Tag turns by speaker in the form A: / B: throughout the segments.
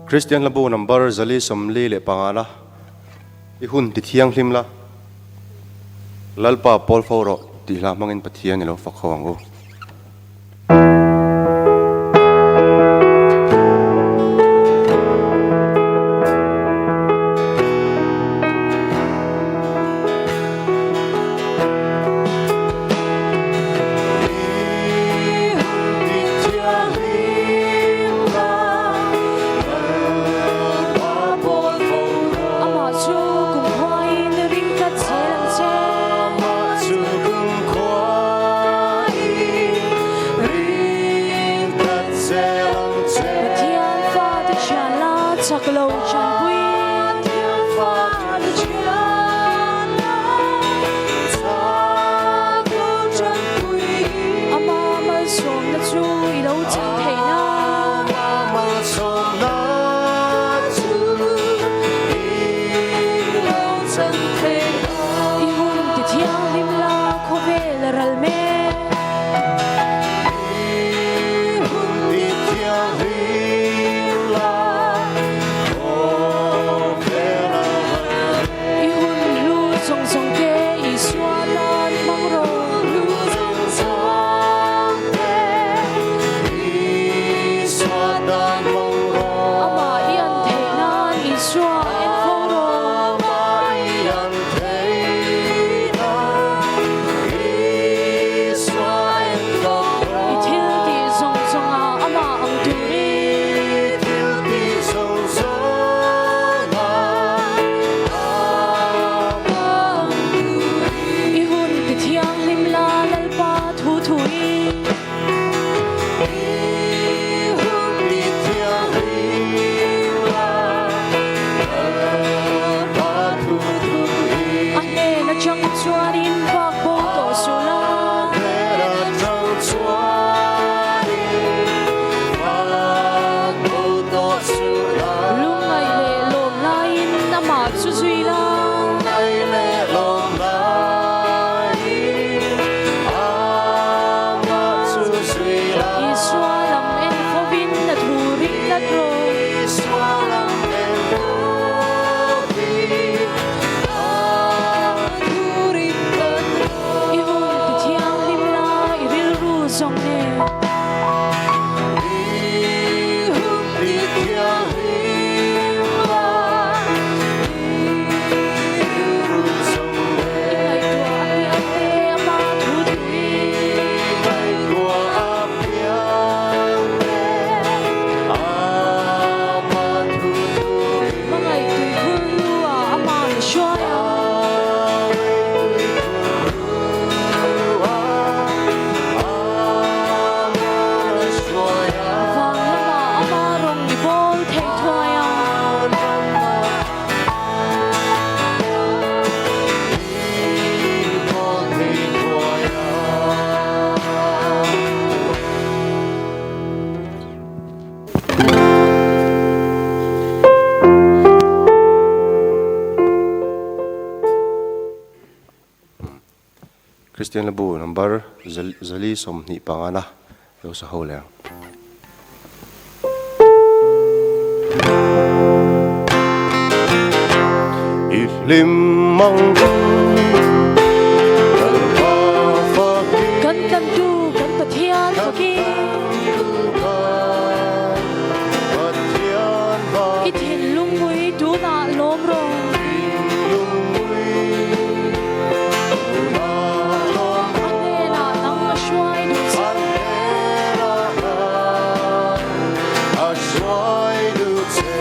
A: Kristian hlabu number 445 na i hun ti thianghlim la Lalpa pawl fo rawh tih hla hmangin Pathian i lo fak ho ang u.
B: Amah chu kum khuain ring tlat zel ang che. Pathian fate thian la chak lo chanpui. Ama malsawmna chu i lo chan theih nan. I hun ti thianghlim la khawvel a ral mek. I hun hlu zawng zawng te Isua tan hmang rawh. Amah i an theih nan Isua en fo rawh. I thil tih zawng zawngah amah ang turin. I hun ti thianghlim la Lalpa thu thui. A hnen atang chuanin bak bo tawh suh la. Lungngaih leh lawm laiin amah chu zui la. Isua lam en fovin a thu ring tlat rawh. I hun ti thianghlim la i rilru zawng nen. I ngaihtuah apiang te ama thu thui. Hmangaih tui khur hnu ah ama na hruai ang. Vang lamah ama rawng i bawl theih thuai ang.
A: Kristian Labu number 425 na lo sa ho leh ang. I hlim ang u Lalpa fakin.
B: Kan tlantu kan Pathian fakin. I thinlung mui tunah lawm rawh. A hnenah nang a hruai duh che.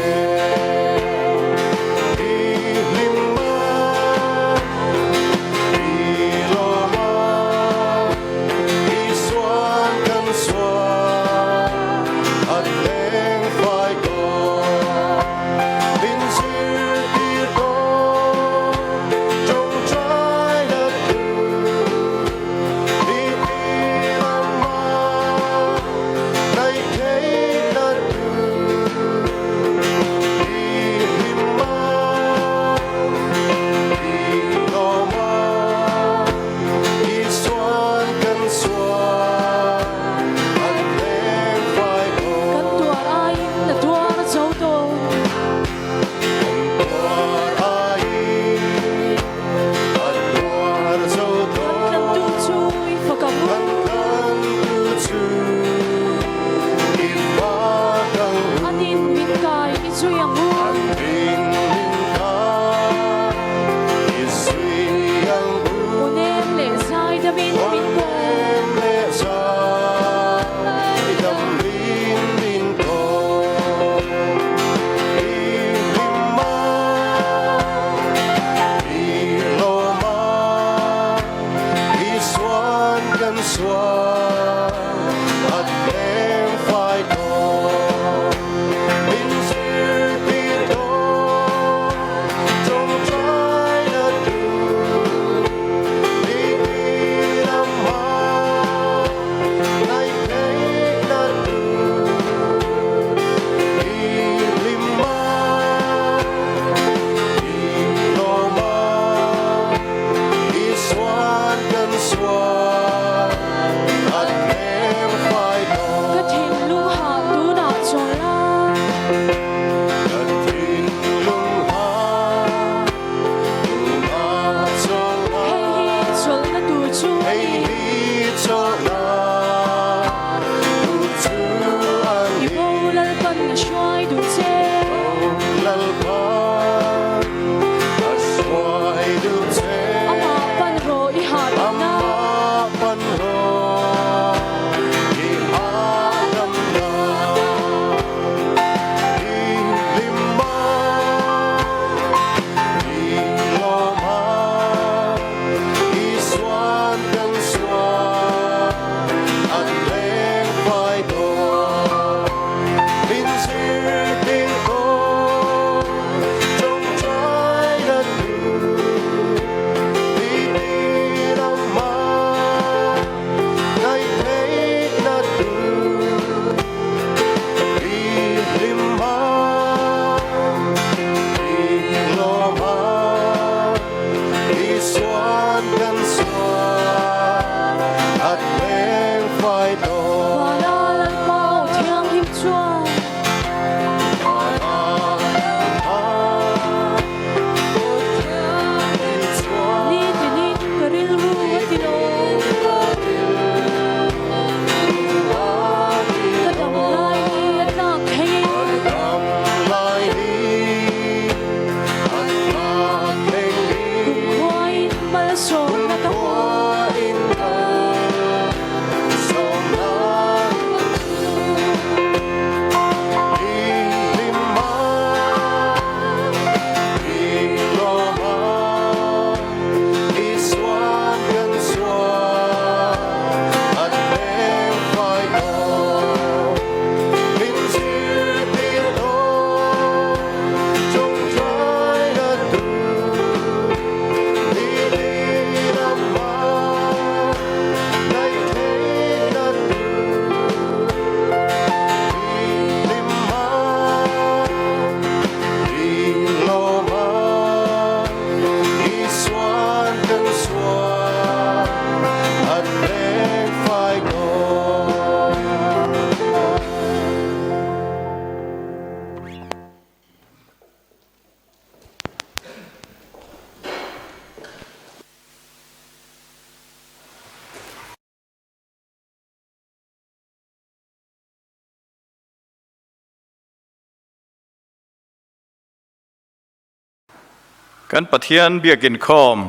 C: Kan Pathian biakin khawm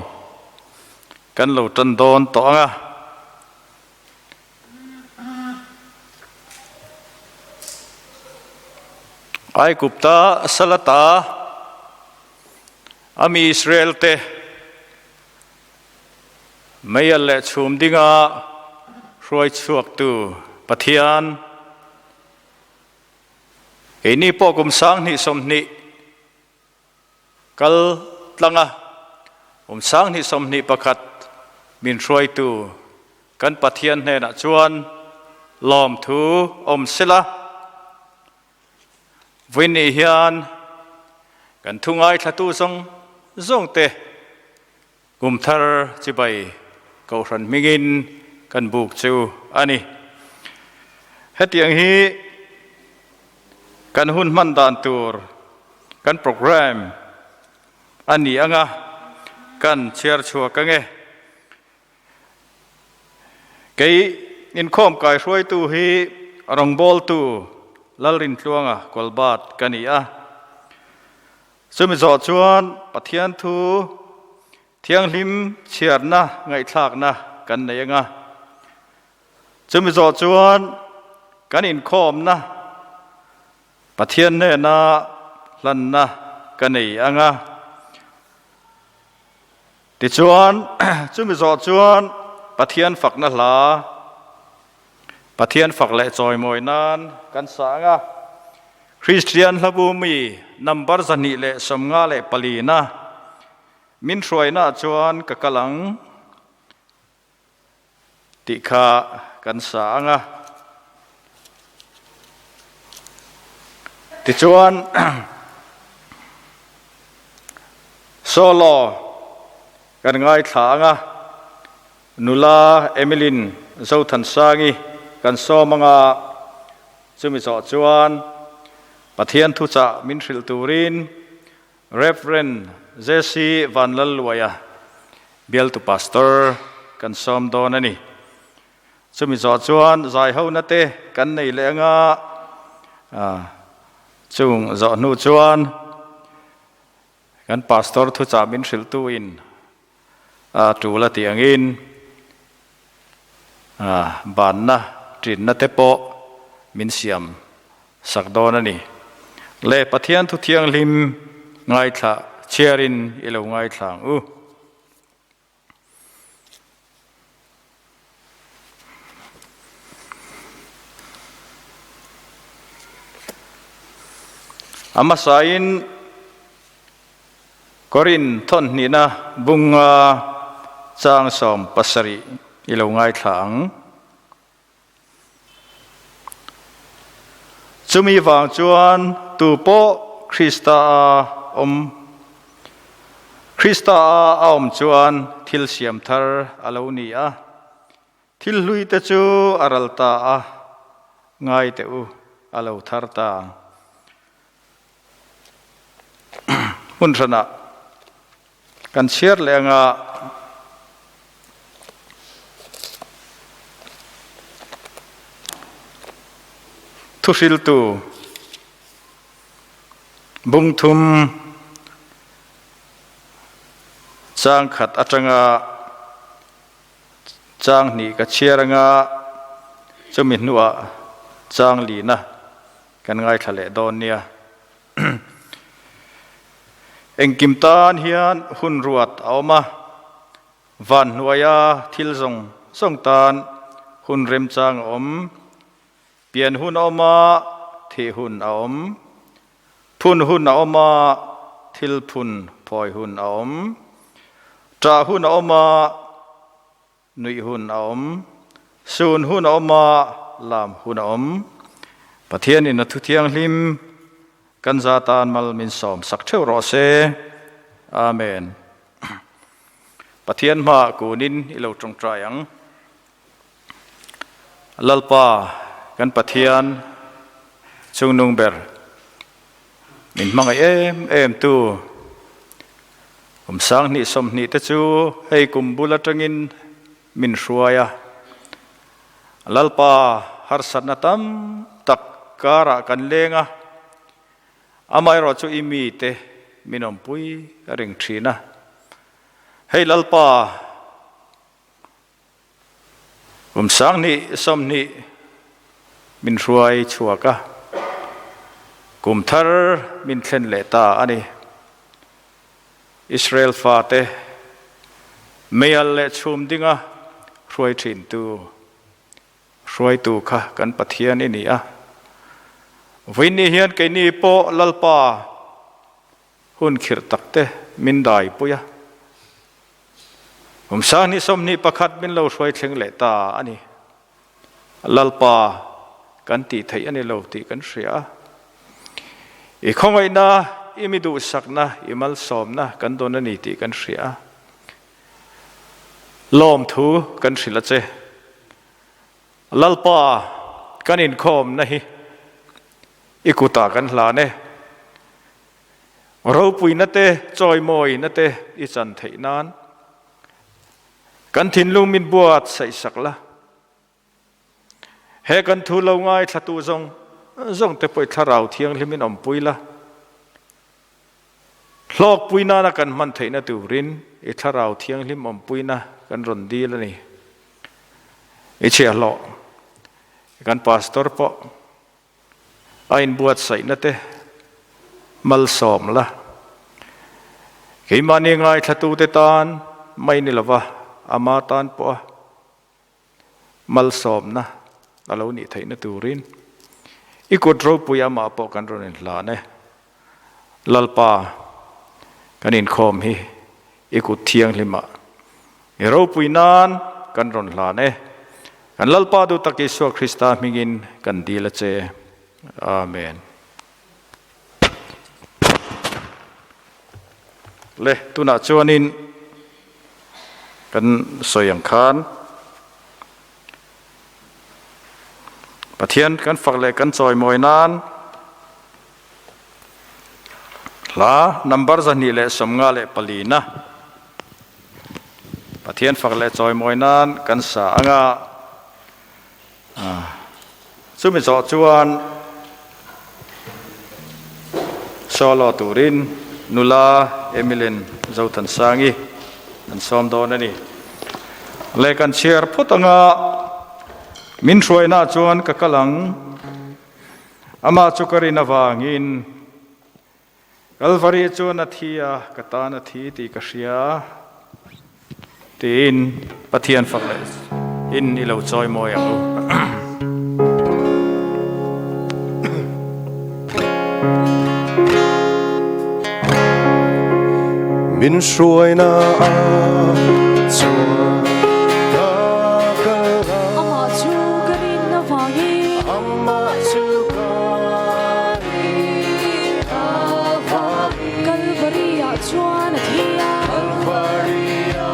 C: kan lo tan dawn tawh ang a. Aigupta salata a mi Israel te meial leh chhum dinga hruai chhuaktu Pathian keini pawh kum 2020 Kal tlanga kum 2021 min hruaitu kan Pathian hnenah chuan lawmthu awm sela. Vawiin hian kan thu ngaithlatu zawng zawngte kum thar chibai Kohhran hmingin kan buk chu a ni. Hetiang hi kan hun hman dan tur kan programme a ni anga kan chhiar chhuak ang e. Kei inkhawm kaihruaitu hi rawngbawltu Lalrintluanga Kawlbat ka ni a. Chumi zawh chuan Pathian thu Thianghlim chhiarna ngaihthlakna kan nei anga, chumi zawh chuan kan inkhawmna Pathian hnena hlanna ka nei anga. Tichuan, chumi zawh chuan Pathian fakna hla, Pathian fak leh chawimawi nan kan sa anga. Kristian hlabu mi number 254 na Min hruaina ah chuan ka kal ang tih kha kan sa ang a. Tichuan solo kan ngaithla ang a, nula Emilyn Zothansangi kan sawm ang a, chumi zawh chuan Pathian thuchah min hrilh turin Rev. JC Vanlalluaia, bialtu pastor kan sawm dawn a ni. Chumi zawh chuan zaihona te kan nei leh anga, chung zawh hnu chuan kan pastor thuchah min hrilhtuin a tul a tih angin banna tinna te pawh min siam sak dawn a ni. Le Pathian thu thianghlim ngaithla chhiarin i lo ngaithla ang u. A hmasain Korin thawnhnihna bunga chang 17 i lo ngaithla ang. Chumi vang chuan tu pawh Krista a awm Krista a a awm chuan thil siam thar a lo ni a, thil hlui te chu a ral ta a, ngai teh u, a lo thar ta. Hmun hranah kan chhiar leh anga thuhriltu bungthum chang khat atanga chang hnih ka chhiar anga chumi hnuah chang lina kan ngaithla leh dawn nia. Engkim tan hian hun ruat a awm a, van hnuaia thil zawng zawng tan hun remchang a awm, pian hun a awm a, thih hun a awm, phun hun a awm a, thil phun phawi hun a awm, ṭah hun a awm a, Nuih hun a awm, sun hun a awm a, lam hun a awm. Pathianin a thu thianghlim kan za tan mal min sawm sak theuh rawh se. Amen. Pathian hmaah kunin i lo tawngtai ang. Lalpa kan Pathian chungnung ber min hmangaih em em tu Kum 2020 te chu hei kum bul atangin min hruai a, Lalpa harsatna tam tak karah kan leng a, amaherawh chu i mite min awmpui reng thin a. Hei Lalpa, kum sanghnih sawmhnih min hruai chhuak a, kum thar min thlen leh ta a ni. Israel fate meial leh chhum dinga hruai thintu Hruaitu kha kan Pathian i ni a. Vawiinni hian keini pawh Lalpa hun khirh takte min daipui a. Kum sanghnih 21 min lo hruai thleng leh ta a ni. Lalpa kan tih theih a ni lo tih kan hria a. I khawngaihna, i mi duhsakna, i malsawmna kan dawn a ni tih kan hria a. Lawmthu kan hrilh a che. Lalpa kan inkhawmna hi i kutah kan hlan e. Ropuina te, chawimawina te i chan theih nan kan thinlung min buatsaih sak la. He kan thu lo ngaithlatu zawng zawng te pawh i thlarau thianghlim in awmpui la. Hlawkpui nana kan hman theihna turin i thlarau thianghlim awmpuina kan rawn dil a ni. I chhiahhlawh kan pastor pawh a inbuatsaihna te malsawm la. Keimahni ngaithlatute tan mai ni lova ama tan pawha Malsawmna a lo nih theihna turin i kut ropui amah pawh kan rawn inhlan e. Lalpa, kan inkhawm hi i kut thianghlimah i ropui nan kan rawn hlan e. Kan Lalpa duhtak Isua Krista hmingin kan dil a che. Amen. Le, tunah chuanin kan sawi ang khan Pathian kan fak leh kan chawimawi nan hla number 254 na Pathian fak leh chawimawi nan kan sa anga Chumi zawh chuan solo turin nula Emilyn Zothansangi an sawm dawn a ni. Le kan chhiar phawt anga min hruaina chuan ka kal ang. Amah chu ka rin avangin Kalvari chuan a thi a, ka tan a thi tih ka hria tiin Pathian fak leh in i lo chawi mawi ang u.
A: Min hruaina ah chuan ka kal a.
B: Amah chu ka rin avangin.
A: Amah chu ka rin avangin.
B: Kalvari-ah chuan a thi a.
A: Kalvari-ah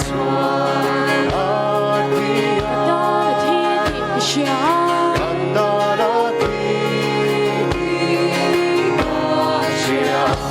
A: chuan a thi a.
B: Ka tan a thi tih ka hria a.
A: Ka tan a thi tih ka hria a.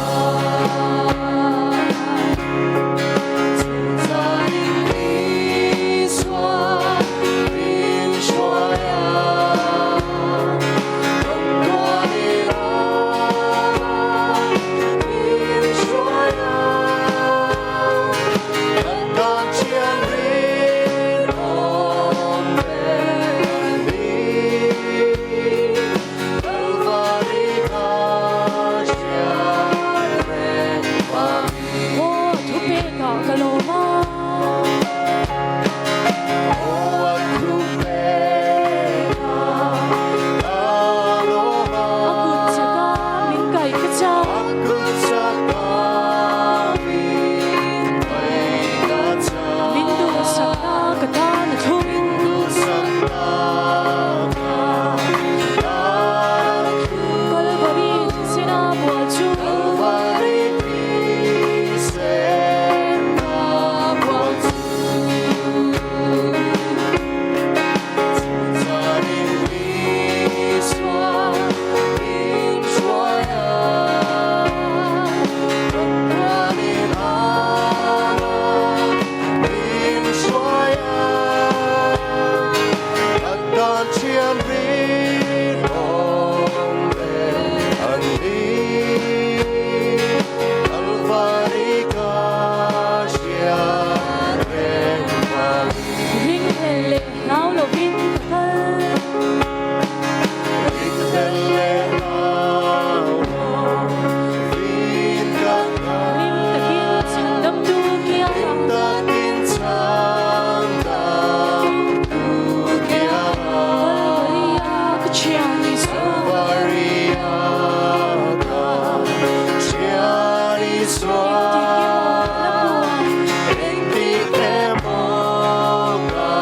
B: Engtik emaw ka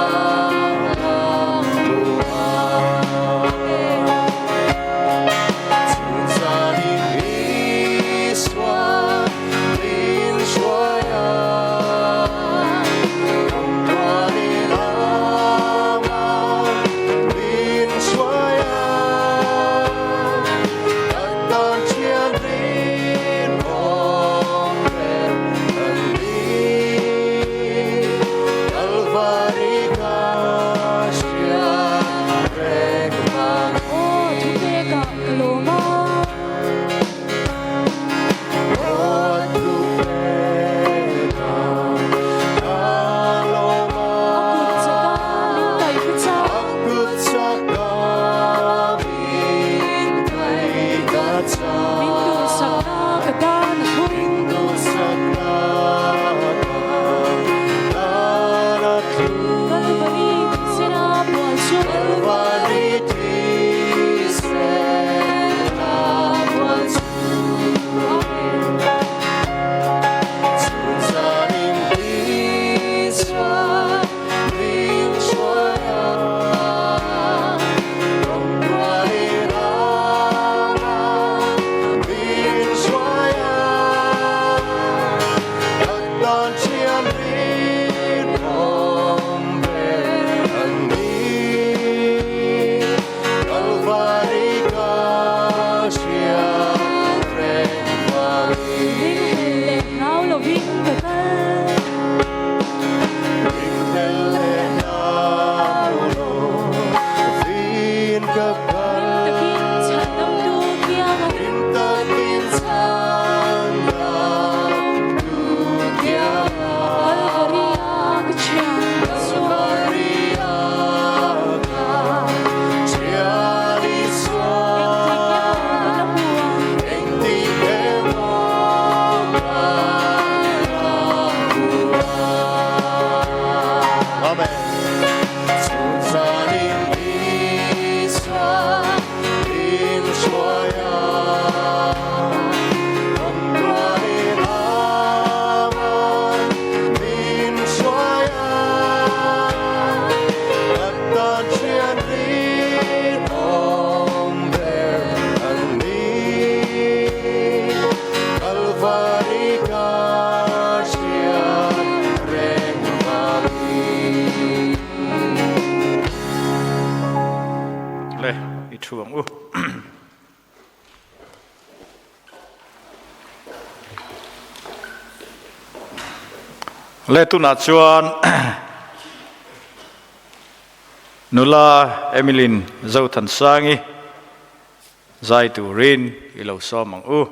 B: la hmu ang. Aw, thupekah ka lawm a. A kut chaka min kaih ka chak. Min duhsakna ka tan a thu. Kalvari thisena puan chu. Ringhlel leh hlau lovin ka kal. Rim takin chhandamtu kianga. Kalvaria ka thian Isua. Engtik emaw ka la hmu ang. Amen.
C: Le i thu ang u. Le tunah chuan nula Emilyn Zothansangi zai turin i lo sawm ang u.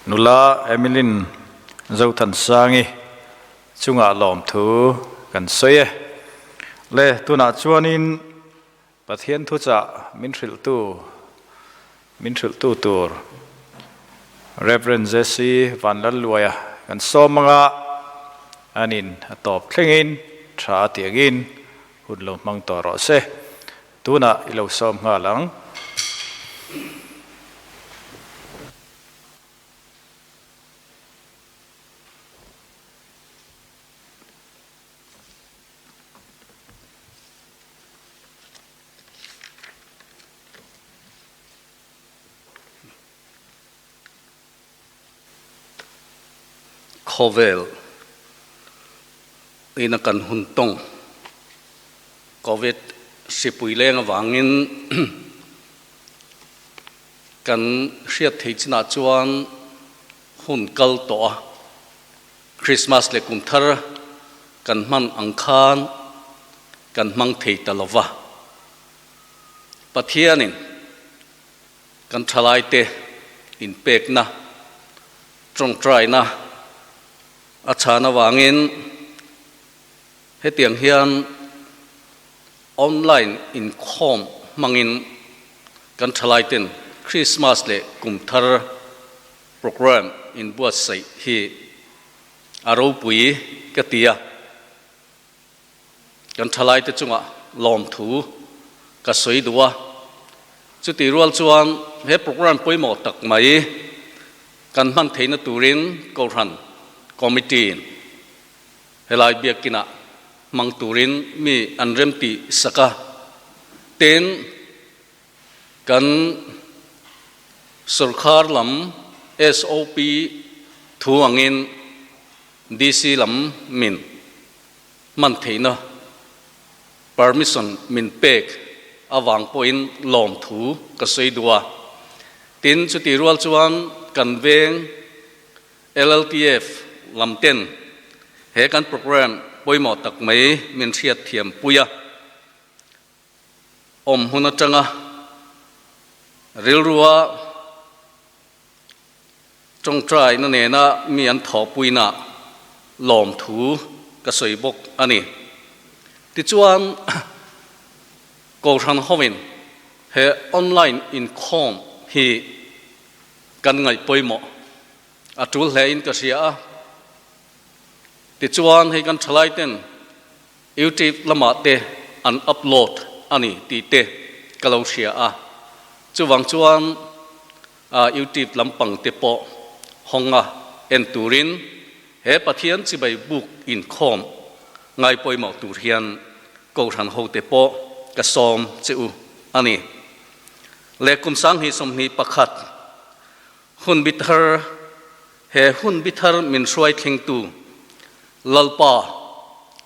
C: Nula Emilyn Zothansangi chungah lawmthu kan sawi e. Le tunah chuanin Pathian thuchah min hrilhtu min hrilhtu tur Rev. Jesse Vanlalluaia kan sawm anga anin a tawp thlengin tha a tih angin hun lo hmang tawh rawh se. Tunah i lo sawm nghal ang.
D: Khawvel ina kan hun tawng Covid hripui leng avangin kan hriat thei chinah chuan hun kal tawh a. Krismas leh kum thar kan hman ang khan kan hmang thei ta lo va. Pathianin kan thalaite inpekna, tawngtaina a chhan avangin hetiang hian online inkhawm hmangin kan thalaiten Krismas leh kum thar Programme inbuatsaih hi a ropui ka ti a, kan thalaite chungah lawmthu ka sawi duh a. Chutih rual chuan he programme pawimawh tak mai kan hman theihna turin Kohhran Committee-in helai biakinah hmang turin mi an remtih sak a, tin, Kan sorkar lam SOP thu angin DC lam min hman theihna permission min pek avang pawhin lawmthu ka sawi duh a. Tin, chutih rual chuan kan veng LLTF lam ten he kan programme pawimawh tak mai min hriatthiam pui a. Awm hmun atanga rilrua tawngtaina nena mi an thawhpuina lawmthu ka sawi bawk a ni. Tichuan, Kohhran hovin he online inkhawm hi kan ngaih pawimawh a tul hlein ka hria a. Tichuan, hei kan thalaiten Youtube lamah te an upload a ni tih te ka lo hria a, chuvang chuan Youtube lampang te pawh hawng a en turin he Pathian chibai buk inkhawm ngai pawimawh tur hian Kohhran hote pawh ka sawm che u a ni. Le kum 2021 hun bi thar He hun bi thar min hruai thlengtu Lalpa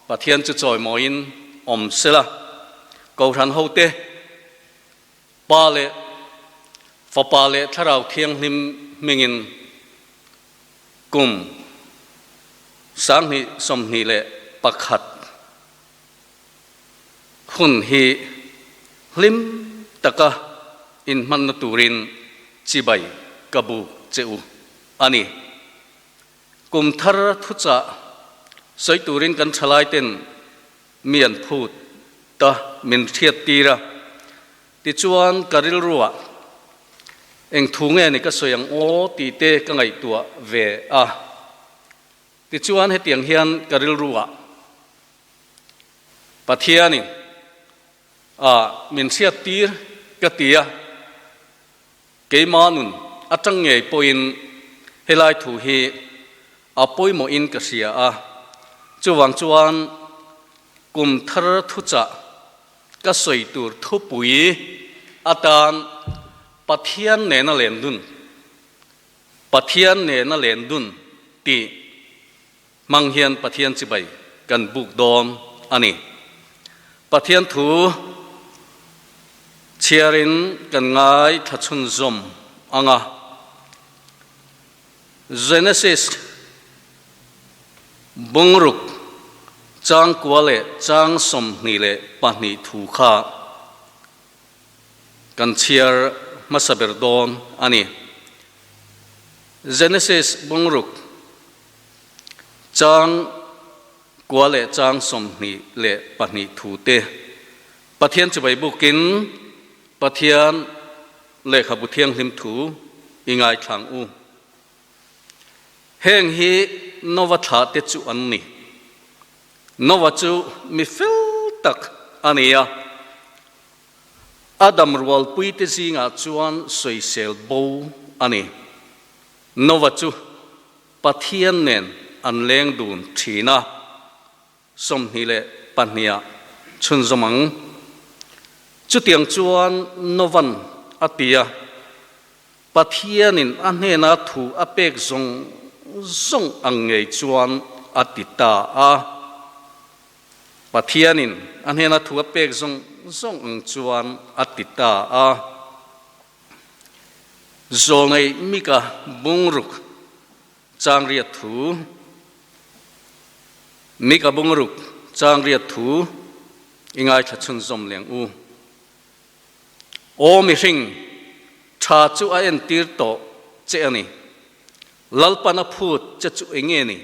D: Pathian chu chawimawiin awm sela, Kohhran hote, Pa leh Fapa leh Thlarau Thianghlim hmingin kum 2021 hun hi hlim taka inhmanna turin chibai ka buk che u a ni. Kum thar thuchah sawi turin kan thalaiten mi an phut ta min hriat tir a, tichuan ka rilruah eng thu nge ni ka sawi ang aw tih te ka ngaihtuah ve a. Tichuan hetiang hian ka rilruah Pathianin a min hriat tir ka ti a, keimah nun atang ngei pawhin helai thu hi a pawimawhin ka hria a, chuvang chuan kum thar thuchah ka sawi tur thupui atan Pathian nena len dun, Pathian nena len dun tih hmang hian Pathian chibai kan buk dawn a ni. Pathian thu chhiarin kan ngaithla chhunzawm ang a. Genesis bungruk chang kua leh chang 22 thu kha kan chhiar hmasa ber dawn a ni. Genesis bungruk chang kua leh chang 22 thu te Pathian chibai bukin Pathian lehkhabu thianghlim thu i ngaithlang u. Heng hi Nova thlah te chu an ni. Nova chu mi fel tak a ni a. Adam rualpui te zingah chuan sawisel bo a ni. Nova chu Pathian nen an leng dun thin a. 22 ah chhunzawm ang. Chutiang chuan Novan a ti a, Pathianin a hnena thu a pek zawng zawng ang ngei chuan a ti ta a. Pathianin a hnena thu a pek zawng zawng ang chuan a ti ta a. Zawlnei Mika bungruk Chang riat thu, Mika bungruk chang riat thu i ngaithla chhunzawm leng u. Aw mihring, tha chu a entir tawh che a ni. Lalpan a phut che chu enge ni?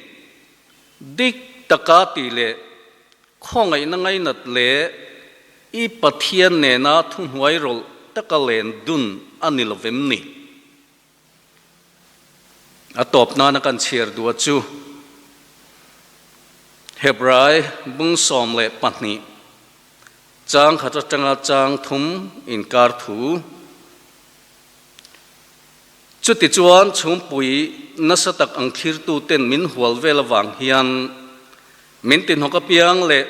D: Dik taka tih leh khawngaihna ngainat leh i Pathian nena thuhnuai rawlh taka len dun a ni lovem ni? A tawp nana kan chhiar duh chu Hebrai bung 12 chang khat atanga chang thum inkar thu. Chuti chuan chhumpui nasa tak ang thlir tu ten min hual vel awang hian min tinhawk apiang leh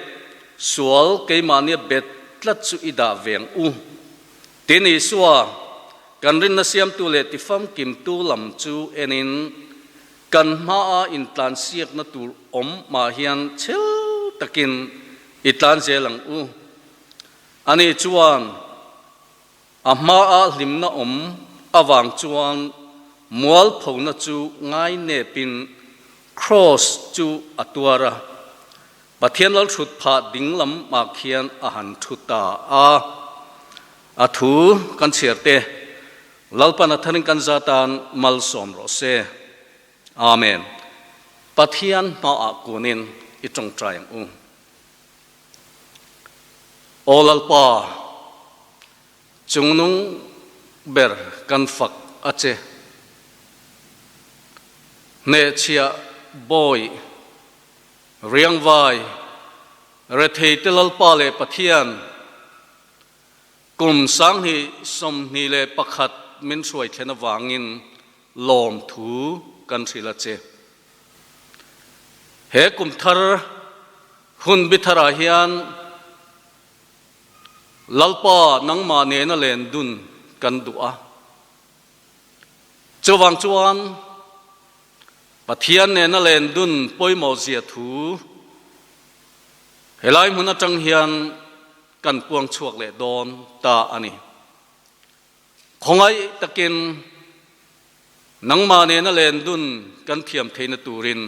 D: sual keimahnia bet tlat chu i dah veng u. Tin Isua, kan rinna siamtu leh tifamkimtu lam chu enin kan hmaa intlansiakna tur awm mah hian chhel takin i tlan zel ang u. Ani chuan a hmaa hlimna awm awang chuan mualphona chu ngai nepin cross chu a tuar a. Pathian lal thut phah ding lam mah khian a han thu ta a. A thu kan chhiar te Lalpan a tharin kan zatan malsawm rawh se. Amen. Pathian hmaah kunin i tawngtai ang u. Aw Lalpa, chungnung ber kan fak a che. Hnehchhiah bawi riangvai rethei te Lalpa leh Pathian kum 2021 min hruai thlen awangin lawm thu kan hril a che. He kum thar hun bi tharah hian Lalpa nangmah nena len dun kan duh a. Chuwang chuan Pathian nena len dun pawimawh zia thu helai hmun atang hian kan puang chhuak leh dawn ta a ni. Khawngaih takin nangmah nena len dun kan thiam theihna turin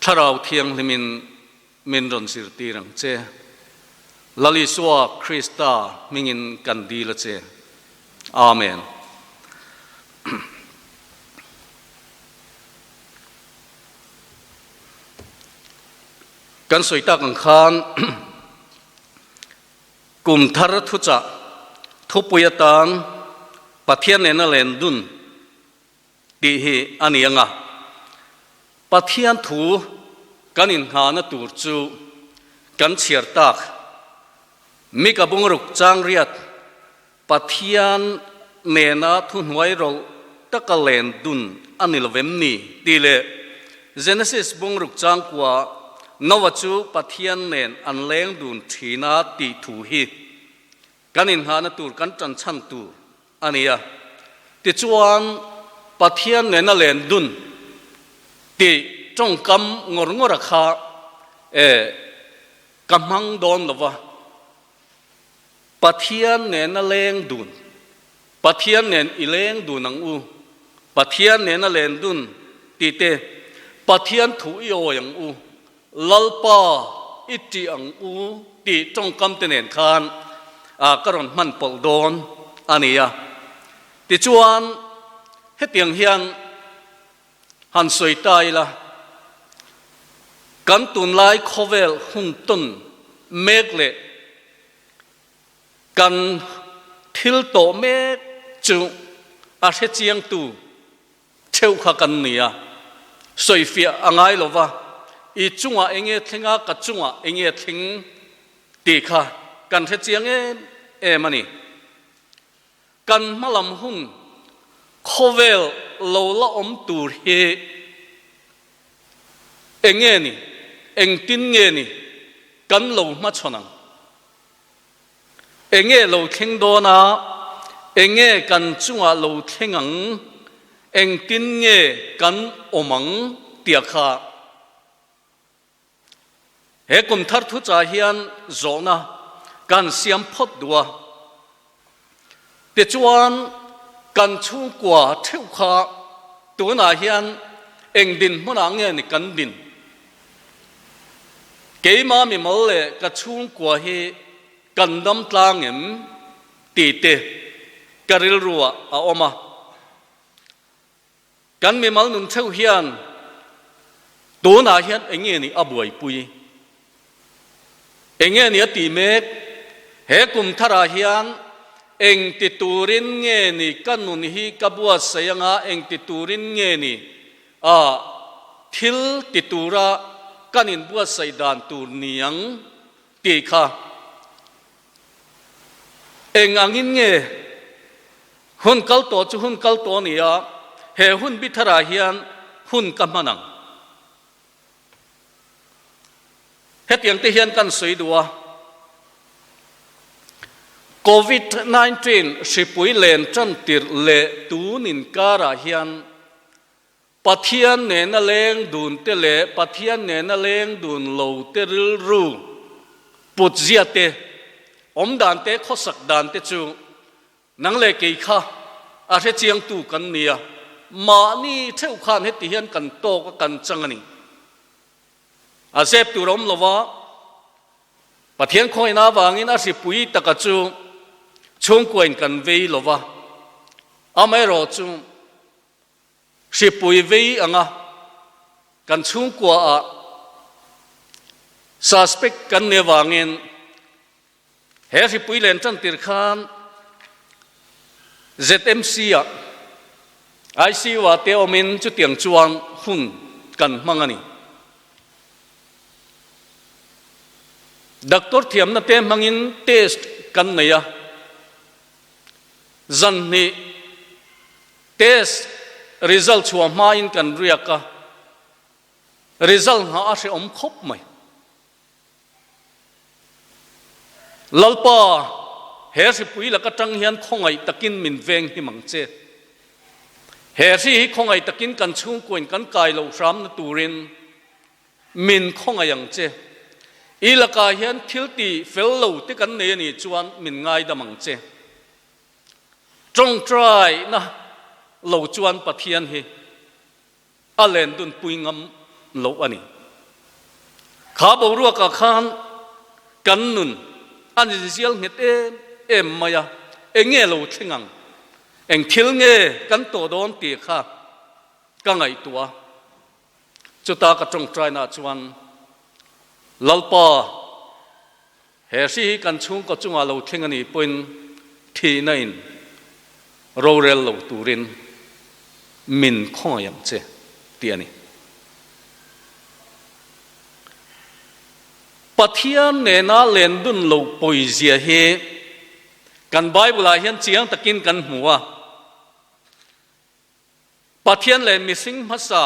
D: thlarau thianghlimin min rawn zirtir ang che. Lal Isua Krista hmingin kan dil a che. Amen. Kan sawi tak ang khan kum thar thuchah thupui atan Pathian nena len dun tih hi a ni anga. Pathian thu kan inngahna tur chu kan chhiar tak Mika bungruk chang riat Pathian nena thuhnuai rawlh taka len dun a ni lovem ni tih leh Genesis bungruk chang kua Noah chu Pathian nen an leng dun thina tih thu hi kan inngahna tur kan tan chhan tur a ni a. Tichuan Pathian nena len dun tih tawngkam ngawr ngawr a kha e ka hmang dawn lova. Pathian nena leng dun, Pathian nen i leng dun ang u, Pathian nena len dun tih te, Pathian thu i awi ang u, Lalpa i tih ang u tih tawngkam te nen khan a ka rawn hman pawlh dawn a ni a. Tichuan. Hetiang hian han sawi ta ila, kan tunlai khawvel hun tawn mek leh kan thil tawh mek chu a hrechiangtu theuh kha kan ni a, sawifiah a ngai lo va, i chungah eng nge thleng a, ka chungah eng nge thleng tih kha kan hrechiang em em a ni. Kan hmalam hun khawvel lo la awm tur hi eng nge ni, engtin nge ni kan lo hmachhawn ang? Eng nge lo thleng dawn a, eng nge kan chungah lo thleng ang, engtin nge kan awm ang tia kha He kum thar thuchah hian zawhna kan siam phawt duh a, tichuan kan chhungkua theuh kha tunah hian eng dinhmunah nge ni kan din? Keima mimal leh ka chhungkua hi kan dam tlang em tih te ka rilruah a awm a. Kan mimal nun theuh hian tunah hian eng nge ni a buaipui? Eng nge ni a tih mek? He kum tharah hian eng ti turin nge ni ka nun hi ka buatsaih anga eng ti turin nge ni a thil ti tura kan inbuatsaih dan tur ni ang tih kha Eng angin nge hun kal tawh chu hun kal tawh a ni a, he hun bi tharah hian hun ka hman ang. Hetiang te hian kan sawi duh a, Covid 19 hripui len tan tirh leh tun inkarah hian Pathian nena leng dun te leh Pathian nena leng dun lo te rilru put zia te, awm dan te, khawsak dan te chu nang leh kei kha a hrechiangtu kan ni a, mahni theuh khan heti hian kan tawk a kan chang a ni. A zep tur a awm lo va, Pathian khawihna avangin a hripui taka chu chhungkuain kan vei lo va, amaherawhchu, Hripui vei anga kan chhungkuaah suspect kan nih avangin he hripui len tan tir khan ZMC-ah ICU-ah te awmin chutiang chuan hun kan hmang a ni. Doctor thiamna te hmangin test kan nei a, zan hnih Test result chhuah hmain kan riak a, result nghah a hrehawm khawp mai. Lalpa, he hripui lak atang hian khawngaih takin min veng him ang che. He hri hi khawngaih takin kan chhungkuain kan kai loh hramna turin min khawngaih ang che. I lakah hian thil ti fel lo te kan nei a nih chuan min ngaidam ang che. Tawngtaina lo chuan Pathian hi a len dun pui ngam lo a ni. Kha boruakah khan kan nun a inzial nghet em em mai a, eng nge lo thleng ang, eng thil nge kan tawh dawn tih kha ka ngaihtuah a. Chuta ka tawngtainaah chuan Lalpa, He hri hi kan chhungkaw chungah lo thleng a nih pawhin thihna in rorel lo turin min khawngaih ang che tih a ni. Pathian nena len dun lo pawizia hi kan Bible ah hian chiang takin kan hmu a. Pathian leh mihring hmasa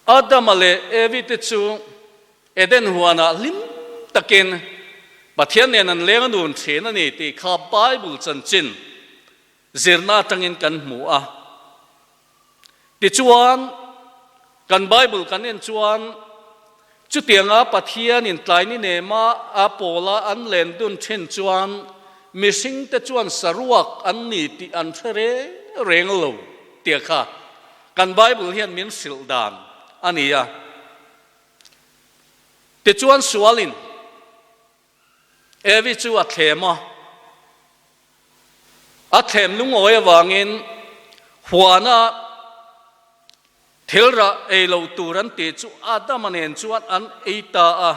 D: Adama leh Evi te chu Eden huanah hlim takin Pathian nen an leng a nun thin a ni tih kha Bible chanchin zirna atangin kan hmu a. Tichuan, kan Bible kan en chuan chutianga Pathianin tlaini nema a pawla an len dun thin chuan mihringte chuan saruak an ni tih an hre reng reng lo tia kha kan Bible hian min hrilh dan a ni a. Tichuan sualin Evi chu a thlem a, a thlem lungawi avangin Huana thil rah ei lo tur an tih chu Adama nen chuan an ei ta a.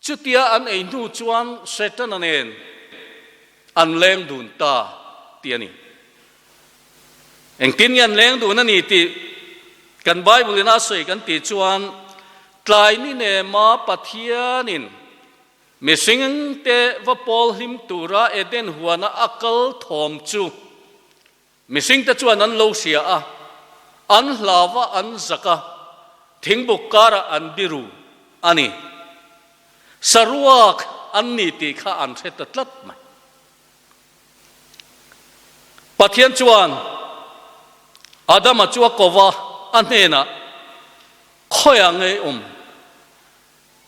D: Chutia an ei hnu chuan Setana nen an leng dun ta tih a ni. Engtin nge an leng dun a ni tih kan Bible in a sawi kan tih chuan tlai ni nema Pathianin mihring te va pawl hlim tura Eden huana a kal thawm chu Mihringte chuan an lo hria a, an hlau a, an zak a, thingbuk karah an biru a ni. Saruak an ni tih kha an hre ta tlat mai. Pathian chuan Adama chu a ko va, a hnenah, Khawiah nge i awm?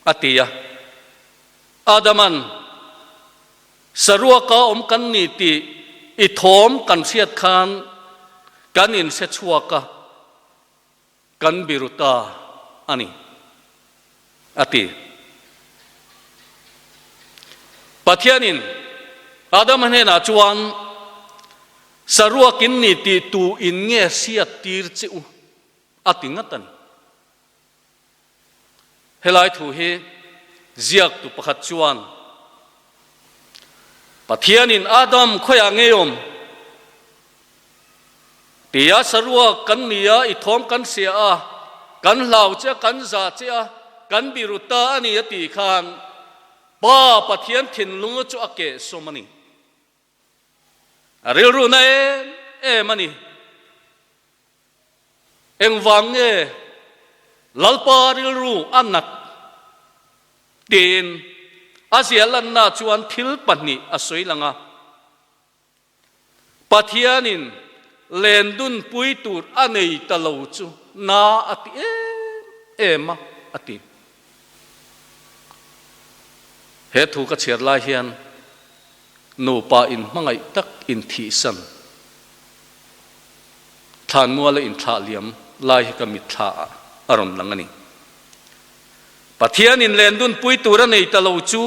D: a ti a. Adaman, Saruaka awm kan ni tih i thawm kan hriat khan kan inhre chhuak a, kan biru ta a ni, a ti. Pathianin Adama hnenah chuan, Saruak in ni tih tu in nge hriat tir che u? a ti ngat a ni. Helai thu hi ziaktu pakhat chuan Pathianin Adam khawiah ngei awm tia saruak kan ni a, i thawm kan hria a, kan hlau che a, kan za che a, kan biru ta a ni a tih khan Pa Pathian thinlung chu a kehsawm a ni. A rilru na em em a ni. Engvang nge Lalpa rilru a nat? tiin a zia lanna chuan thil pahnih a sawi lang a. Pathianin lendunpui tur a nei ta lo chu na a ti em em a, a ti. He thu ka chhiar lai hian nupa inhmangaih tak inthihsan Thlanmuala inthlah liam lai hi ka mitthla ah a rawn lang a ni. Pathianin lendunpui tur a nei ta lo chu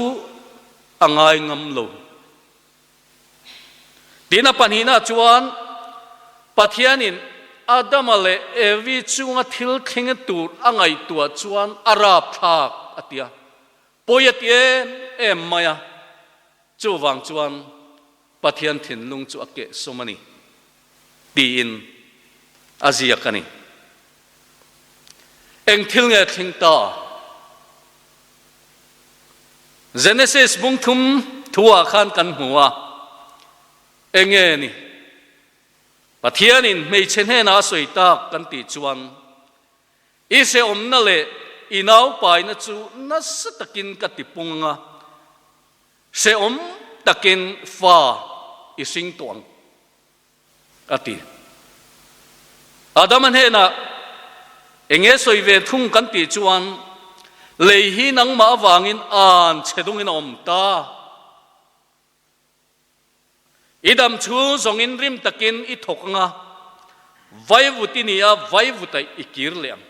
D: a ngai ngam lo. Tin a pahnihna chuan Pathianin Adama leh Evi chunga thil thleng tur a ngaihtuah chuan a rapthlak a ti a, pawi a ti em em mai a, chuvang chuan Pathian thinlung chu a kehsawm a ni tiin a ziak a ni. Eng thil nge thleng ta? Genesis bung thum thuah khan kan hmu a, eng nge ni? Pathianin hmeichhe hnenah a sawi tak kan tih chuan, I hrehawmna leh i naupaina chu nasa takin ka tipung ang a, Hrehawm takin fa i hring tawh ang, a ti. Adama hnenah, Eng nge sawi ve thung kan tih chuan, lei hi nangmah avangin an chhe dungin a awm ta. I dam chhung zawngin rim takin i thawk ang a, vaivut i ni a, vaivutah i kir leh ang.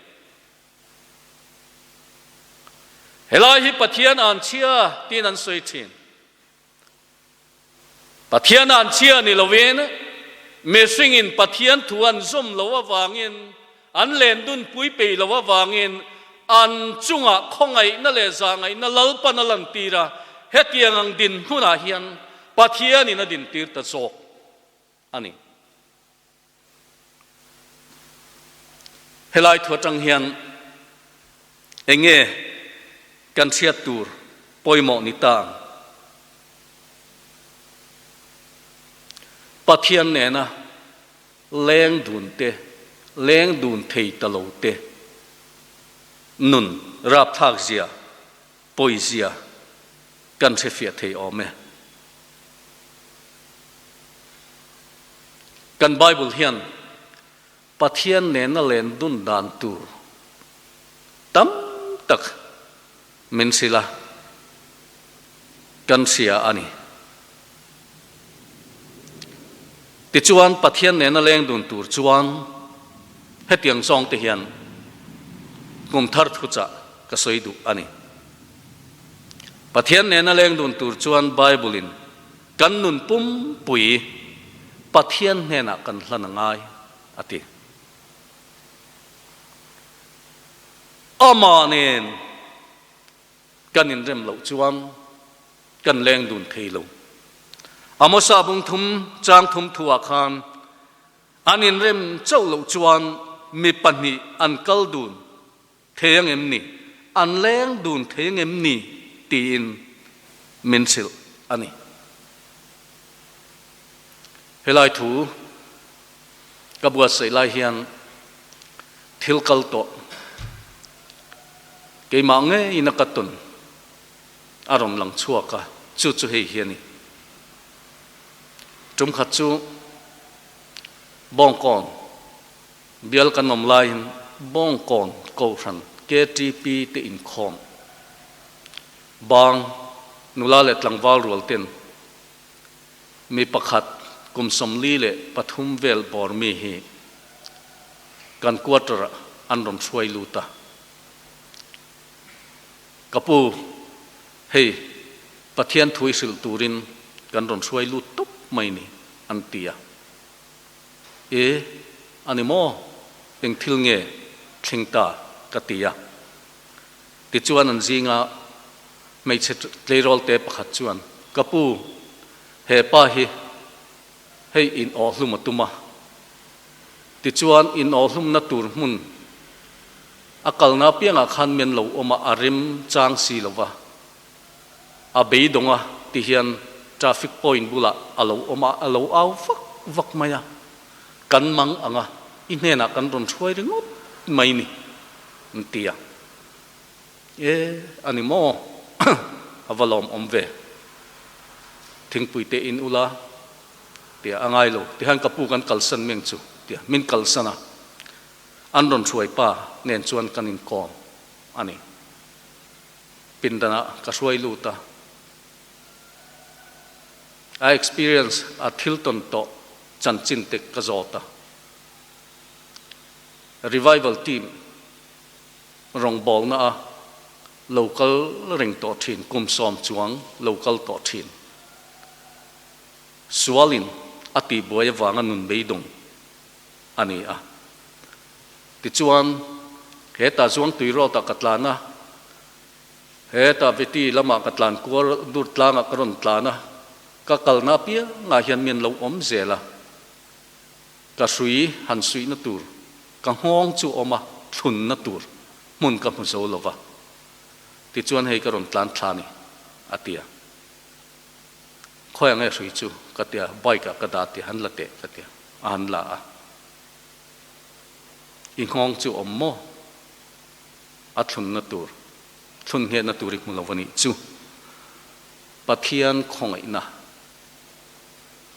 D: Helai hi Pathian an chhia tiin an sawi thin. Pathian an chhia ni lovin mihringin Pathian thu an zawm lo avangin, an lendun pui peih lo avangin an chungah khawngaihna leh zahngaihna Lalpan a lantir a, hetiang ang dinhmunah hian Pathianin a dintir ta zawk a ni. Helai thu atang hian eng nge kan hriat tur pawimawh ni ta ang? Pathian nena leng dun te, leng dun thei ta lo te nun rapthlak zia, pawi zia kan hrefiah thei awm e. Kan Bible hian Pathian nena len dun dan tur tam tak min hrilh a, kan hria a ni. Tichuan Pathian nena leng dun tur chuan hetiang zawng te hian kum thar thuchah ka sawi duh a ni. Pathian nena leng dun tur chuan Bible in kan nun pumpui. Pathian hnenah kan hlan a ngai, a ti. Amah nen kan inrem loh chuan kan leng dun thei lo. Amosa bung thum chang thum thuah khan an inrem chauh loh chuan mi pahnih an kal dun thei ang em ni? An leng dun thei ang em ni? tiin min hrilh a ni. Helai thu ka buatsaih lai hian thil kal tawh keimah ngeiin a ka tawn a rawn lang chhuak a, chu chu hei hi a ni. Tum khat chu Bawngkawn Bial kan awm laiin Bawngkawn Kohhran ktp te inkhawm bang nula leh tlangval rual ten mi pakhat kum 43 vel bawr mi hi kan quarter ah an rawn hruai lut a. Ka pu, hei Pathian thu i hrilh turin kan rawn hruai lut tawp mai ni an ti a. E, a ni maw? Eng thil nge thleng ta? ka ti a. Tichuan an zinga hmeichhe tleirawl te pakhat chuan, Ka pu, he pa hi hei in awhhlum a tum a. Tichuan in awhhlumna tur hmun a kalna apiangah khan men lo awm a, a rem chang si lo va. A beidawng a ti hian traffic point bulah a lo awm a, a lo au vak vak mai a, kan mang ang a, i hnenah kan rawn hruai ringawt mai ni, an ti a. E, a ni maw? A va lawm awm ve. Thingpui te in ula, tia a ngai lo. Tihian ka pu kan kalsan meng chu, tia min kalsan a, an rawn hruai pa nen chuan kan inkawm a ni. Pindanah ka hruai lut a, a experience, a thil tawn tawh chanchin te ka zawt a. Revival team rawngbawlna a lo kal reng tawh thin, kum sawm chuang lo kal tawh thin. Sualin a tihbuai avanga nun beidawng a ni a. Tichuan, hetah Zuangtui Road-ah ka tlan a, hetah Vety lamah ka tlan kual dur tlangah ka rawn tlan a, ka kalna apiangah hian mi an lo awm zel a, ka hrui han suihna tur, ka nghawng chu awm a, thlunna tur hmun ka hmu zo lo va. Tichuan hei ka rawn tlan thla a ni, a ti a. Khawi ang e hrui chu? ka ti a, bike-ah ka dah ti, han la teh ka ti a, a han la a. I nghawng chu awm maw? A thlunna tur, thlun nghehna tur i hmu lo a nih chu. Pathian khawngaihna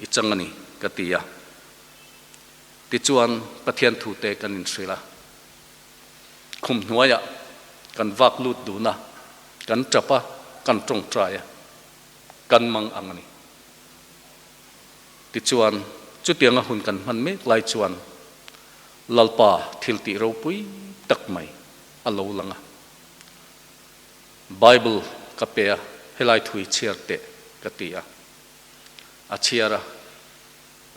D: i chang a ni, ka ti a. Tichuan, Pathian thute kan inhrilh a. Khum hnuaiah kan vak lut dun a, kan tap a, kan tawngtai a, kan mang ang a ni. Tichuan, chutianga hun kan hman mek lai chuan Lalpa thiltih ropui tak mai a lo lang a. Bible ka pe a, helai thui chhiar teh ka ti a. A chhiar a,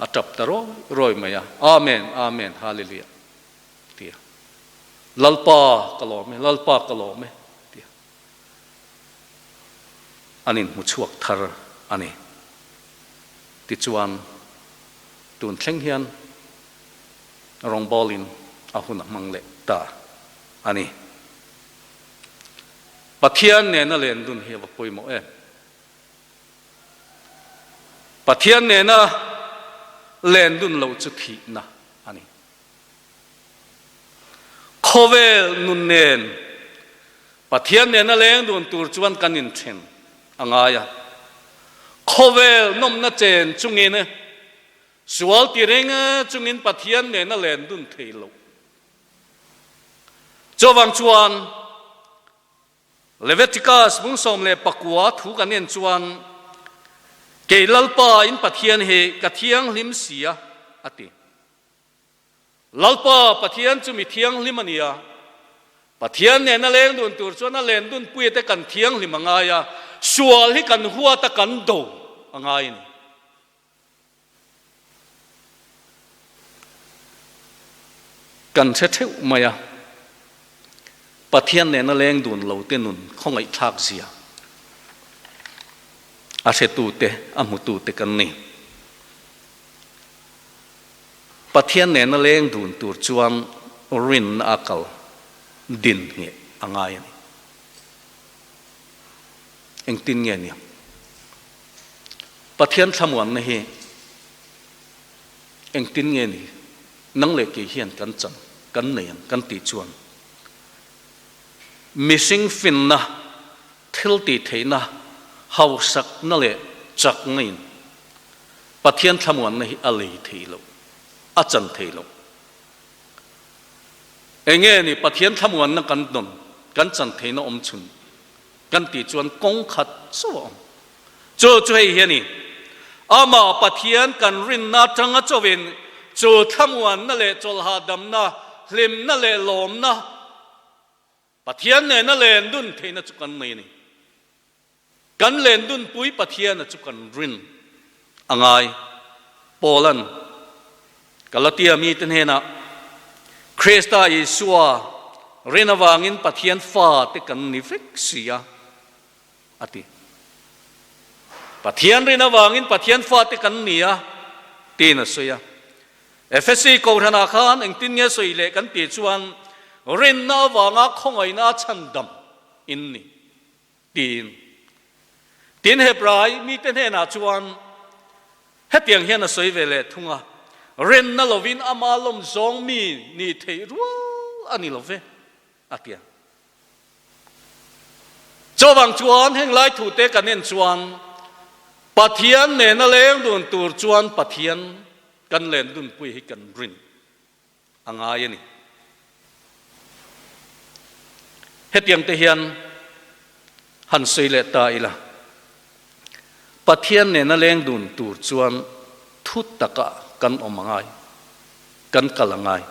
D: a tap ta rawi rawi mai a, Amen, Amen, Hallelujah ti a. Lalpa ka lawm e, Lalpa ka lawm e ti a. An inhmu chhuak thar a ni. Tichuan, tun thleng hian rawngbawlin a hun a hmang leh ta a ni. Pathian nena len dun hi a va pawimawh em? Pathian nena len dun lo chu thihna a ni. Khawvel nun nen Pathian nena leng dun tur chuan kan inthen a ngai a. Khawvel nawmna chen chungin sual ti reng chungin Pathian nena len dun thei lo. Chuvang chuan Leviticus bung 19 thu kan en chuan, Kei Lalpa in Pathian hi ka thianghlim sia a ti. Lalpa Pathian chu mi thianghlim a ni a, Pathian nena leng dun tur chuan a len dun puiate kan thianghlim a ngai a, sual hi kan huat a kan do a ngai a ni. Kan hre theuh mai a, Pathian nena leng dun lo te nun khawngaihthlak zia a hretute, a hmutute kan ni. Pathian nena leng dun tur chuan rinna a kal din ngheh a ngai a ni. Engtin nge nia? Pathian thlamuanna hi engtin nge ni? Nang leh kei hian kan chan, kan nei ang kan tih chuan mihring finna, thil tih theihna, hausakna leh chakna in Pathian thlamuanna hi a lei thei lo, a chan thei lo. Enge ni Pathian thlamuanna kan dawn, kan chan theihna awm chhun kan tih chuan kawng khat chauh a awm. Chu chu hei hi a ni, Amah Pathian kan rinna atanga chauhin chu thlamuanna leh chawlhahdamna, hlimna leh lawmna, Pathian nena len dun theihna chu kan nei a ni. Kan len dunpui Pathiana chu kan rin a ngai. Paula'n Galatia mite hnenah, Krista Isua rin avangin Pathian fate kan ni vek si a, a ti. Pathian rin avangin Pathian fate kan ni a, tiin a sawi a. Efesi Kohhranah khan engtin nge sawi leh kan tih chuan, Rinna avanga khawngaihna a chhandam in ni, tiin. Tin, Hebrai mite hnenah chuan hetiang hian a sawi ve leh thung a, Rinna lovin ama lawm zawng mi nih theih rual a ni lo ve, a ti a. Chuvang chuan heng lai thute kan en chuan Pathian nena leng dun tur chuan Pathian kan len dunpui hi kan rin a ngai a ni. Hetiang te hian han sawi leh ta ila, Pathian nena leng dun tur chuan thu takah kan awm a ngai, kan kal a ngai.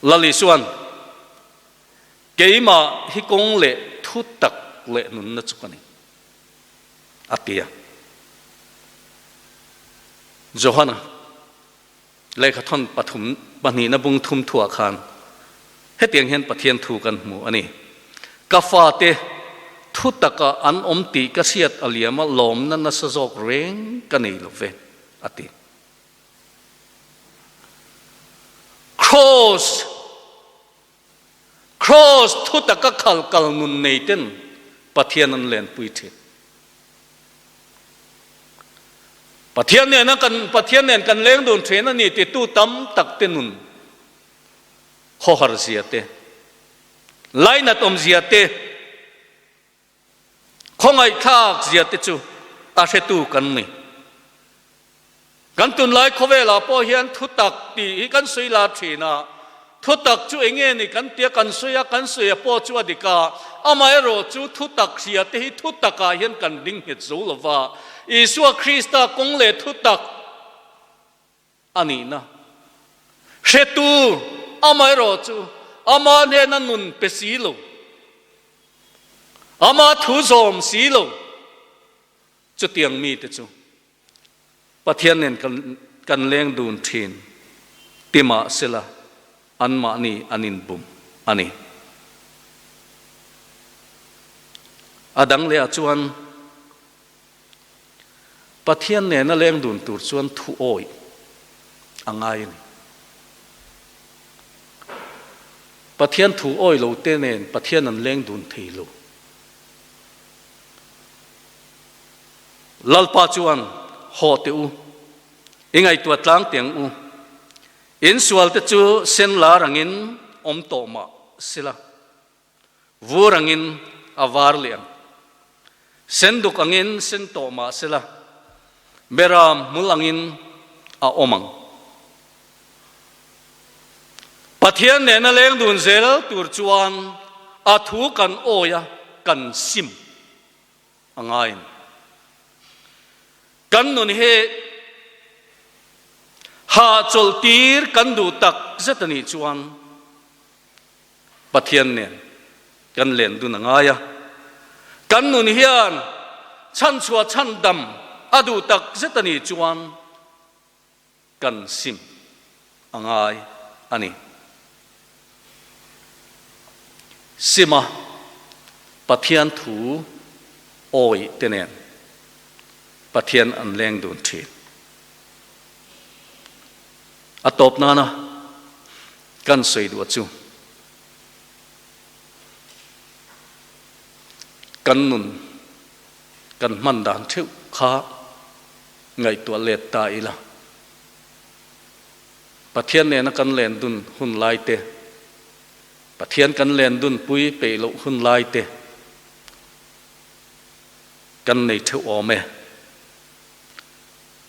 D: Lal Isuan, Keimah hi kawng leh thu tak leh nunna chu ka ni, a ti a. Johana lehkhathawn pathum pahnihna bung thum thuah khan hetiang hian Pathian thu kan hmu a ni, Ka fate thu taka an awm tih ka hriat a liam a, lawmna nasa zawk reng ka nei lo ve, a ti. Kraws Kraws thu taka khal kal nun nei ten Pathian an lenpui thin. Pathian nena kan Pathian nen kan leng dun thin a ni titu tam tak te nun khawhar zia te, lainat awm zia te, Khawngaihthlak zia te chu a hretu kan ni. Kan tunlai khawvelah pawh hian thutak tih hi kan sawi lar thin a, thutak chu eng nge ni kan tia kan sawi a, kan sawi a pawh chu a dik a, amaherawh chu thutak hria te hi thutakah hian kan ding nghet zo lo va, Isua Krista kawng leh thutak a nihna hretu amaherawh chu ama hnena nun pe si lo, ama thu zawm si lo, chutiang mite chu Pathian nen kan leng dun thin ti mah sela anmahni an inbum a ni. A dang lehah chuan Pathian nena leng dun tur chuan thu awih a ngai a ni. Pathian thu awih lo te nen Pathian an leng dun thei lo. Lalpa chuan, Haw teh u, i ngaihtuah tlang teh ang u. In sualte chu sen lar angin awm tawh mah sila. Vur angin a var leh ang. Sen duk angin sen tawh mah sela, beram hmul angin a awm ang. Pathian nena leng dun zel tur chuan a thu kan awi a, kan sim a ngai a ni. Kan nun hi hahchawlh tir kan duh tak zet a nih chuan, Pathian nen kan len dun a ngai a, kan nun hian chhanchhuah chhandam a duh tak zet a nih chuan kan sim a ngai a ni. Sima Pathian thu awih te nen Pathian an leng dun thin. A tawp nana kan sawi duh chu kan nun kan hman dan theuh kha ngaihtuah let ta ila. Pathian nena kan len dun hun lai te, Pathian kan len dun pui peih loh hun lai te kan nei theuh awm e.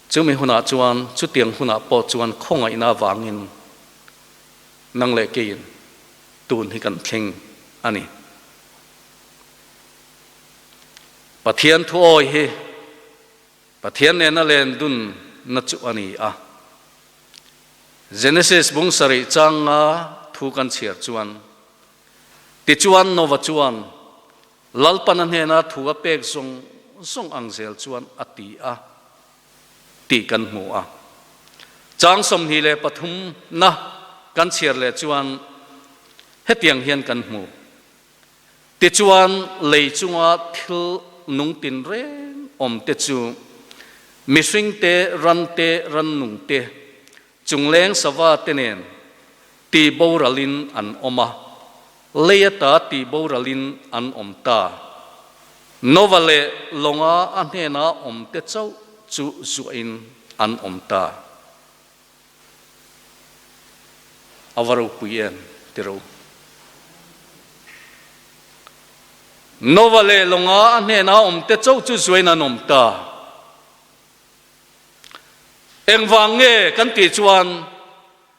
D: Chumi hunah chuan, chutiang hunah pawh chuan khawngaihna avangin nang leh keiin tun hi kan thleng a ni. Pathian thuawi hi Pathian nena len dun na chu a ni a. Genesis bung sarih changa thu kan chhiar chuan, Tichuan Nova chuan Lalpan a hnena thu a pek zawng zawng ang zel chuan a ti a tih kan hmu a. Chang 23 na kan chhiar leh chuan hetiang hian kan hmu. Tichuan, lei chunga thil nung tinreng awmte chu mihring te, ran te, rannung te, chungleng sava te nen ti boralin an awm a, lei ata ti boralin an awm ta. Nova leh lawnga a hnena awmte chauh chu zuahin an awm ta. A va ropui em ti ro. Nova leh lawnga a hnena awmte chauh chu zuain an awm ta. Engvang nge kan tih chuan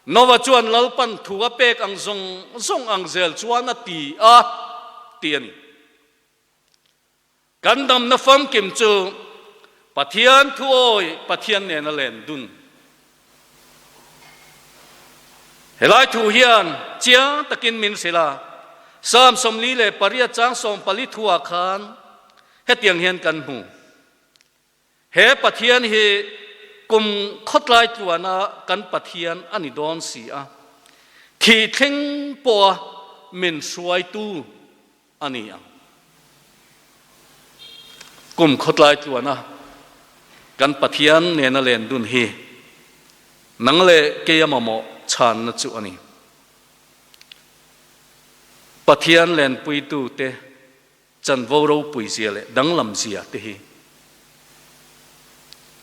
D: Nova chuan Lalpan thu a pek ang zawng zawng ang zel chuan a ti a ti a ni. Kan damna famkim chu Pathian thuawi Pathian nena len dun. Helai thu hian chiang takin min hrilh a, Psalm 48 chang 14 thuah khan hetiang hian kan hmu. He Pathian hi kum khawtlai tluana kan Pathian a ni dawn si a, thih thleng pawha min hruaitu a ni ang. Kum khawtlai tluana kan Pathian nena len dun hi nang leh keia mamawh chhanna chu a ni. Pathian lenpuitute chanvo ropui zia leh danglam zia te hi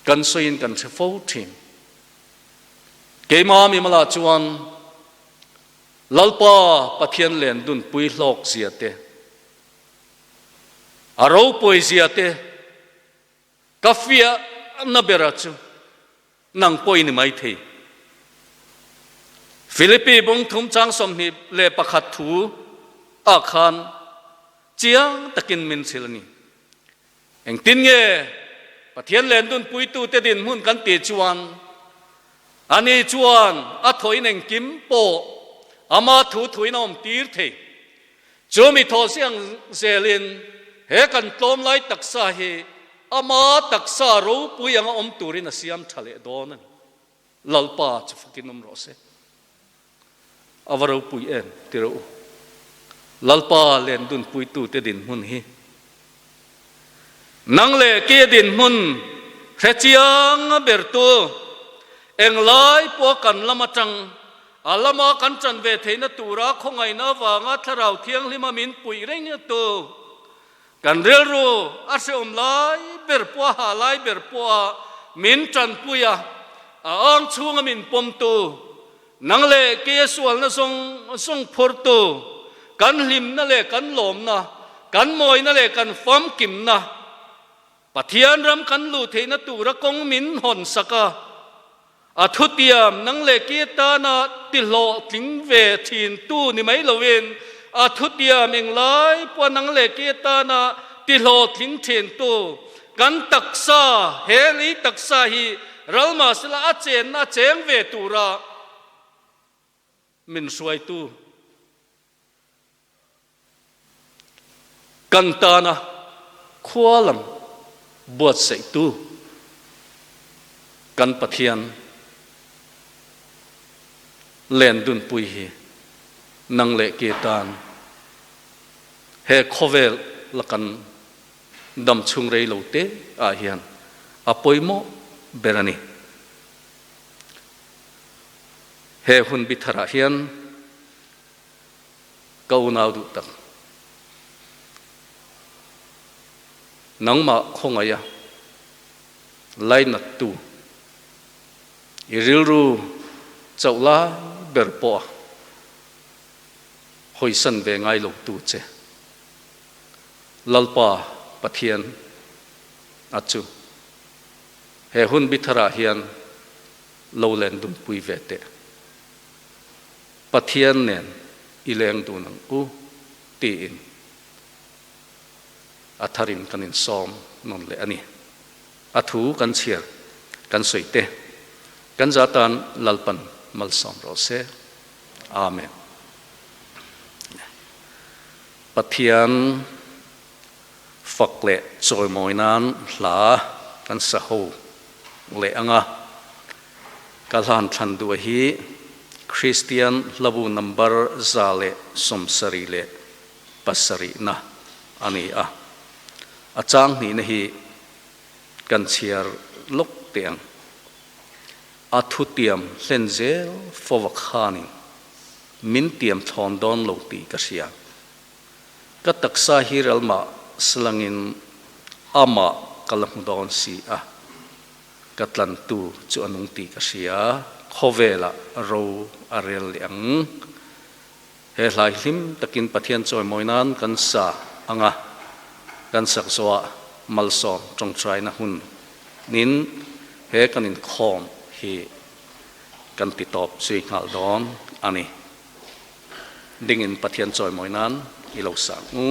D: kan sawiin kan hre fo thin. Keimah mimala chuan Lalpa Pathian len dunpui hlawk zia te, a ropui zia te ka fiahna bera chu nang pawh i ni maithei. Philippi bung thum chang 21 thu ah khan chiang takin min hrilh a ni. Engtin nge Pathian len dunpuitute dinhmun kan tih chuan ani chuan a thawhin engkim pawh ama thu thuin a awm tir thei. Chu mi thaw siang zelin he kan tlawm lai taksa hi ama taksa ropui anga awm turin a siam tha leh dawn a ni. Lalpa chu fakin awm rawh se. A va ropui em ti rawh u. Lalpa len dunpuitute dinhmun hi nang leh ke dinhmun hre chiang bertu englai pawh kan lam atang a lama kan chan ve theihna tura khawngaihna avanga Thlarau Thianghlima min puih reng tu kan rilru a hreawm lai ber pawh a ha lai ber pawha min tanpui a, a ang chhunga min pawmtu Nang leh keia sualna zawng zawng phurtu, kan hlimna leh kan lawmna, kan mawina leh kan famkimna, Pathian ram kan luh theihna tura kawng min hawn sak a, a thutiam nang leh keia tana tihlawhtling ve thintu ni mai loin, a thutiam englai pawha nang leh keia tana tihlawhtling thintu, kan taksa, he lei taksa hi Ral mahsela a chenna a cheng ve tura min hruaitu kan tana khua lam buatsaihtu kan Pathian. len dunpui hi nang leh ke tan he khawvel la kan dam chhung rei lo te ah hian a pawimawh ber a ni. He hun bi tharah hian ka unau duh tak, nangmah khawngaih a lainattu i rilru chauh lai ber pawh a hawisan ve ngai lo tu che Lalpa Pathian a chu he hun bi tharah hian lo len dumpui ve teh. Pathian nen i leng dun ang u tiin a tharin kan insawm nawn leh a ni. A thu kan chhiar kan sawi te kan za tan Lalpan malsawm rawh se. Amen. Pathian fak leh chawimawi nan hla kan sa ho leh ang a, ka hlan thlan duh hi Kristian hlabu number 177 na a ni a, a chang hnihna hi kan chhiar lawk teh ang. A thutiam hlen zel fova khanin min tiam thlawn dawn lo tih ka hria. Ka taksa hi ralmah salangin amah ka la hmu dawn si a, ka tlantu chu a nung tih ka hria, khawvelah ro a rel leh ang. He hlai hlim takin Pathian chawimawi nan kan sa ang a, kan sak zawhah malsawm tawngtaina hun nin he kan inkhawm hi kan ti tawp zui nghal dawn a ni. Dingin Pathian chawimawi nan i lo sa ang u.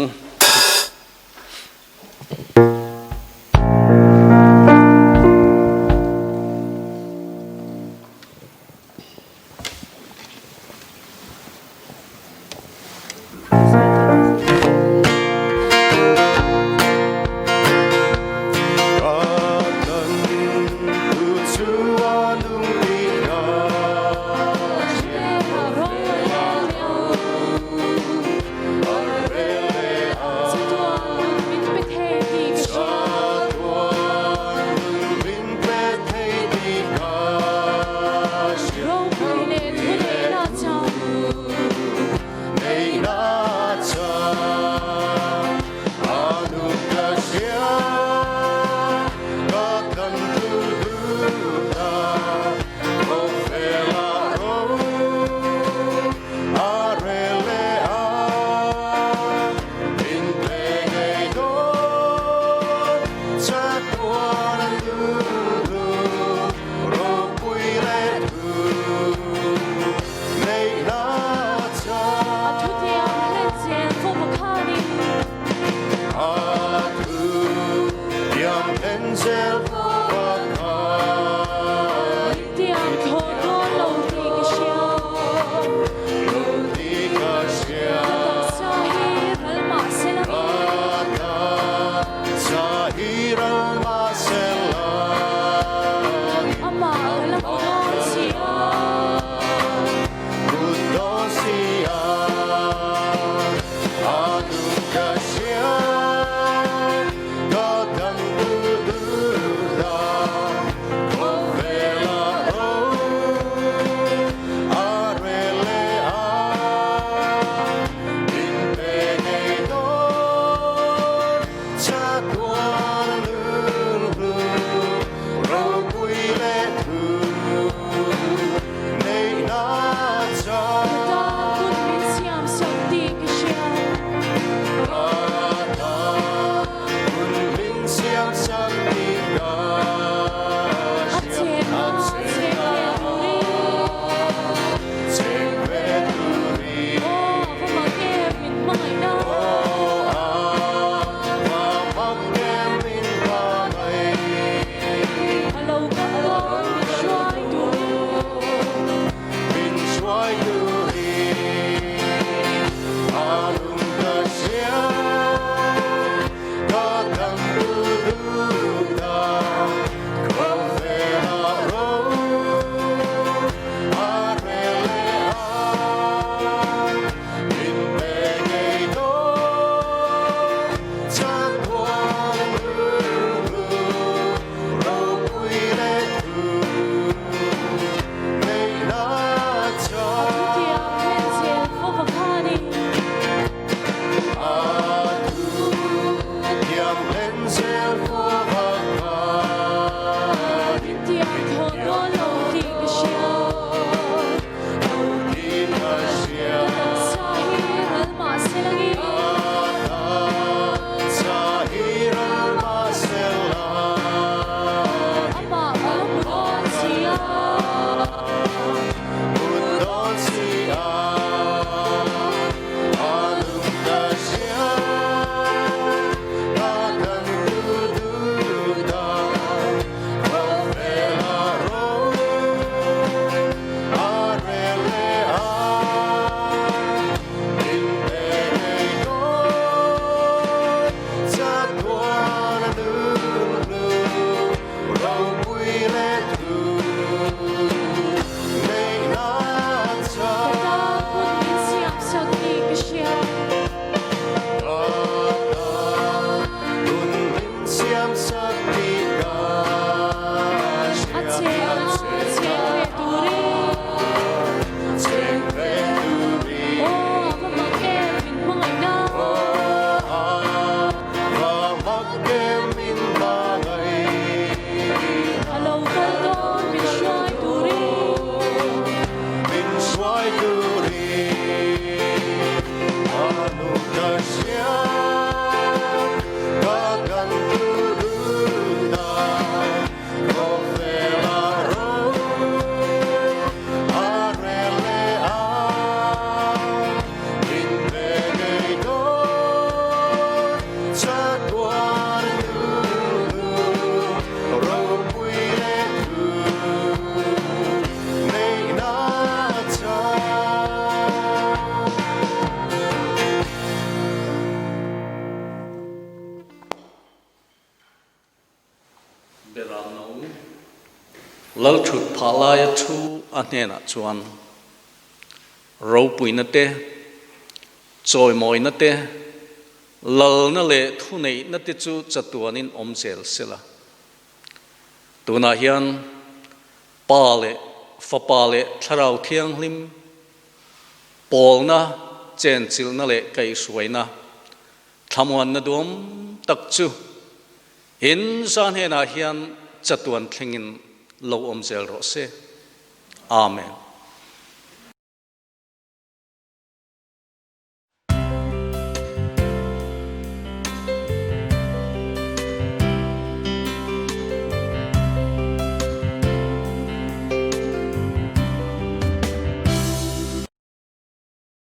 D: Beram No Lalthut phah laia thu a hnenah chuan ropuina te, chawimawina te, lalna leh thuneihna te chu chatuanin awm zel sela. Tunah hian Pa leh Fapa leh Thlarau Thianghlim pawlna, chenchilhna leh kaihhruaina thlamuanna duam tak chu in za hnenah hian chatuan thlengin lo awm zel rawh se. Amen.